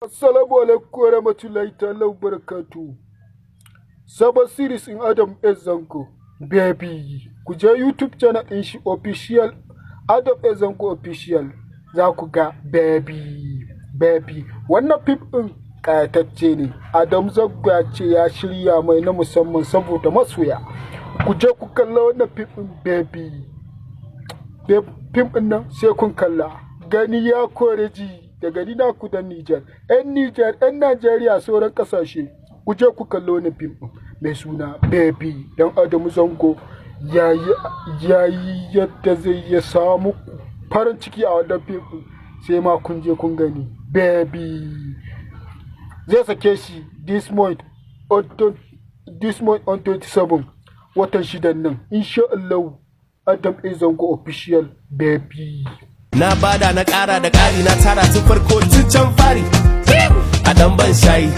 Assalamu alaikum wa rahmatullahi ta'ala wa barakatu. Sabon series in Adam A. Zango, Baby. Ku je YouTube channel ɗin shi, official, Adam A. Zango official. Za ku ga Baby, Baby. Wannan fim ɗin ƙayatacce ne. Adam Zango ya ce ya shirya mai na musamman saboda masoya. Ku je ku kalla wannan fim ɗin Baby. Fim ɗin nan sai kun kalla. Gani ya kore ji. Daga ni naku dan Nijar, 'yan Nijar, 'yan Najeriya, sauran ƙasashe, ku je ku kallo wani fim ɗin mai suna Baby, dan Adamu Zango ya yi yadda zai ya samu farin ciki a wannan fim ɗin, sai ma kun je kun gani. Baby zai sake shi this month on 27 watan shidan nan, insha Allah. Adam A Zango official, Baby. Na bada, na ƙara da ƙari, na tara tun farko, tun can fari. A ɗan ban shayi.